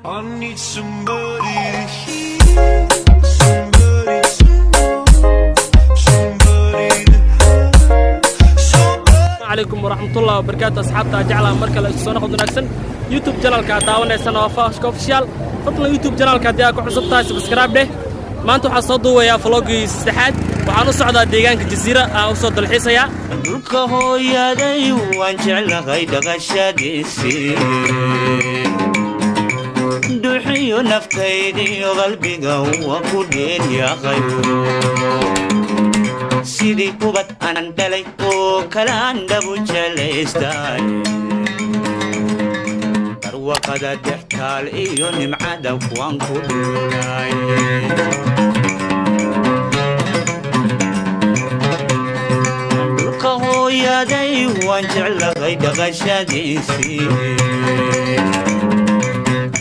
I need somebody to hear, somebody to know, somebody to have, somebody. Calaykum waraxmatullahi wabarakaatu. Asxaabta jeclaa, mar kale isu soo noqod wanaagsan. YouTube channelka aad daawanaysan waa Fashka Official. Fadlan, YouTube channelka haddii aad ku cusub tahay, subscribe dheh. Maanta waxaan soo duubayaa vlogii saddexaad. Waxaan u socdaa deegaanka Jasiira aan u soo dalxiisayaa. Dhulka hooyaday waan jeclahay dhaqashadiisii, dhuuxiyo naftaydiyo qalbiga waa ku dheeryaqay, sidii ubad anan dhalay oo kalaan dhabu jelaystay, barwaqada dextaal iyo nimcada kuwaan ku dhulay. Dhulka hooyaday waan jeclahay dhaqashadiisii,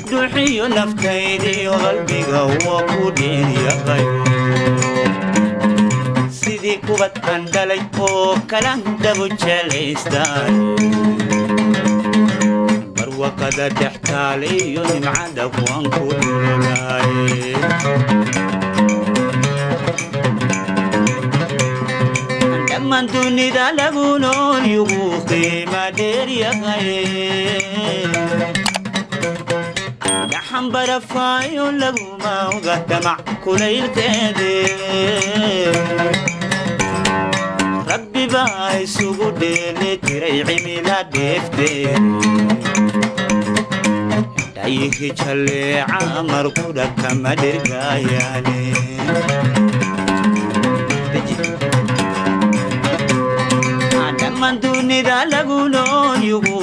dhuuxiyo naftaydiyo qalbiga waa ku dheeryaqay, sidii ubad aan dhalay oo kalan dhabu jelaystay, barwaqada dhextaal iyo nimcada kuwaan ku dhulay. Dhammaan dunida lagu nool yugu qiima dheeryahay, dhaxan barafaayo laguma oga damac kulaylkeede. Rabbi baa isugu dheeli tiray cimila dheefteed, dhayihi jalleeca markudha kama dhirgaayaane. Dhammaan dunida lagu nool yugu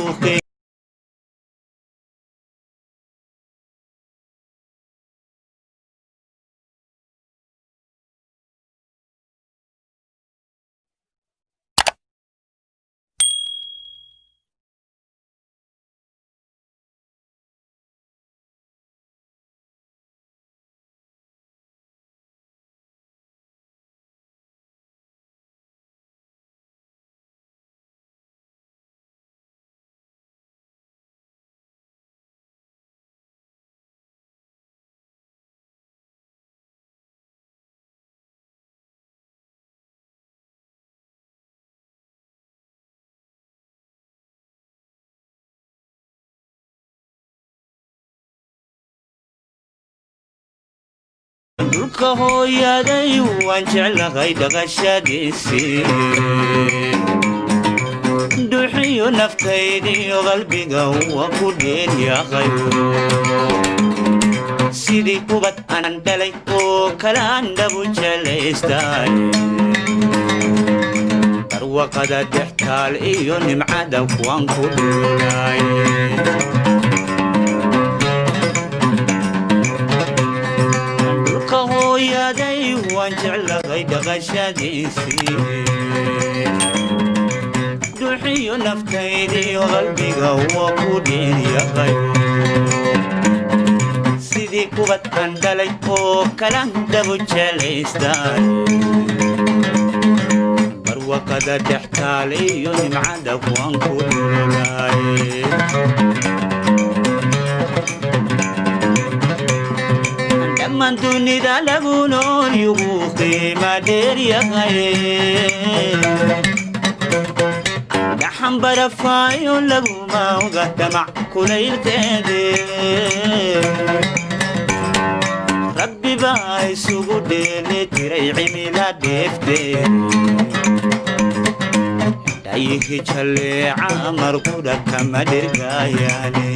dhulka hooyaday waan jeclahay dhaqashadiisii, dhuuxiyo naftaydiyo qalbiga waa ku dheeryaqay, sidii ubad anan dhalay oo kalaan dhabu jelaystay, barwaqada dhextaal iyo nimcada kuwaan ku dhulay. Dhulka hooyaday waan jeclahay dhaqashadiisii, dhuuxiyo naftaydiyo qalbiga waa ku dheeryaqay, sidii ubad aan dhalay oo kalan dhabu jelaystay, barwaqada dhextaal iyo nimcada kuwaan ku dhulay. Dhammaan dunida lagu nool yugu qiima dheeryahay, dhaxan barafaayo laguma oga damac kulaylkeede. Rabbi baa isugu dheeli tiray cimila dheefteed, dhayihi jalleeca markudha kama dhirgaayaane.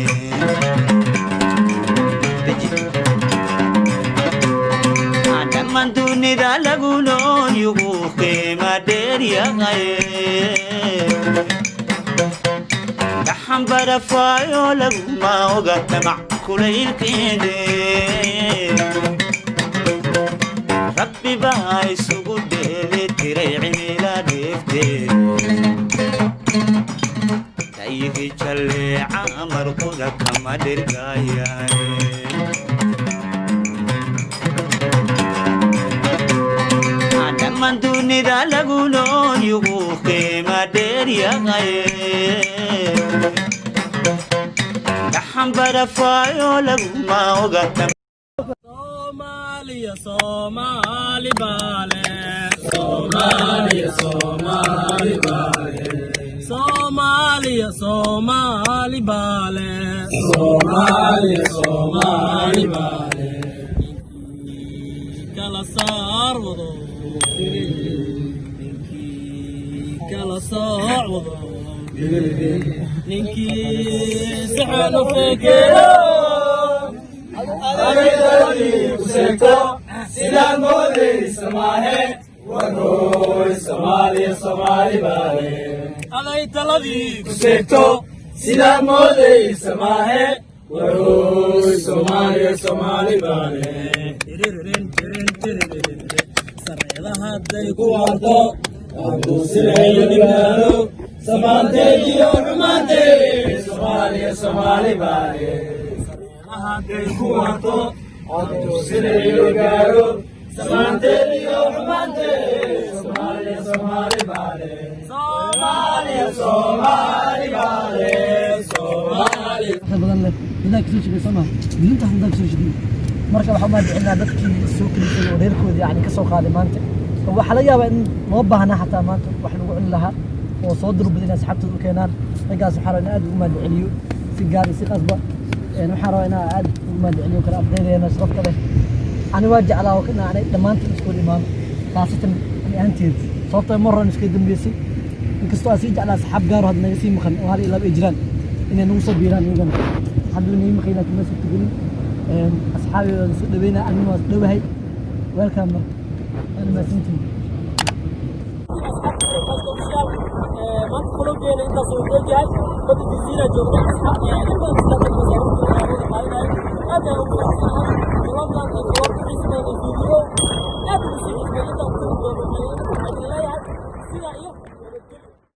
Dhammaan dunida lagu nool yugu qiima dheeryahay, dhaxan barafaayo laguma oga damac kulaylkeede. Rabbi baa isugu dheeli tiray cimila dheefteed, dhayihi jalleeca markuda kama dhirgaayaane. Dhammaan dunida lagu nool yugu qiima dheeryahay, Dhaxan barafaayo laguma oga. Soomaaliya, Soomaali baale. Soomaaliya, Soomaali baale. Soomaaliya, Soomaali baale. Soomaaliya, Soomaali baale. Kala saar wado, ninkii kala sooc wado, ninkii si xun u fekero. Ku sheegto sidaad moodaysa maahe, warhooy, Soomaaliya, Soomaali baale. Aday taladii ku sheegto sidaad moodaysa maahe, warhooy, Soomaaliya, Soomaali baale. Sareeda hadday ku waarto hadduu dhibaado samaanteed iyo xumaanteed, Soomaaliya, Soomaali baale. Hadday ku waarto hadduu silayo gaaro samaanteed iyo xumaanteed, Soomaaliya, Soomaali baale. Soomaaliya. Soomaali baale, Soomaaliya. Wax badan leh dadaa kasoo shaqeey soo maha diinta dadaa kasoo shaqeey. Marka waxaa umaa bixinaa dadkii soo kalifay oo reerkoodii yani kasoo qaaday maanta, oo waxaa laga yaabaa in loo baahnaa xataa maanta wax lagu cuni lahaa oo soo durbaday in asxaabtooda u keenaan. Raggaas waxaa rabaa in aad ugu mahadceliyo si gaar iyo si qasba. Waxaan rabaa inaan aad ugu mahadceliyo kale ardaydeena sharafta leh. Ani waa jeclaa oo inaan dhammaantiin isku wada imaano, khaasatan ani ahaanteed, sababtoo mar horan iskaga dambeysay, inkastoo aan sii jeclaa asxaab gaaro hadda naga sii maqan oo hal iyo laba ay jiraan inay nagu soo biiraan iyagana. Hadda way naga maqan, laakiin ma suurtagelin. Asxaabi soo dhaweynaa, anina waa dhowahay. Welcome. Marka waana mahadsantihiin. Maanta vloggeena intaas uu ku yahay. Badda Jaziira joogna. Asxaabta in badan isla dadka wada qaadanayo, aad ayaan ugu faraxsanahay. Vloggan iyo vlog xiis badan iyo video aad ugu sii xiis badan intaan ku doono, waxaan idin leeyahay sidaa iyo nabadgelyo.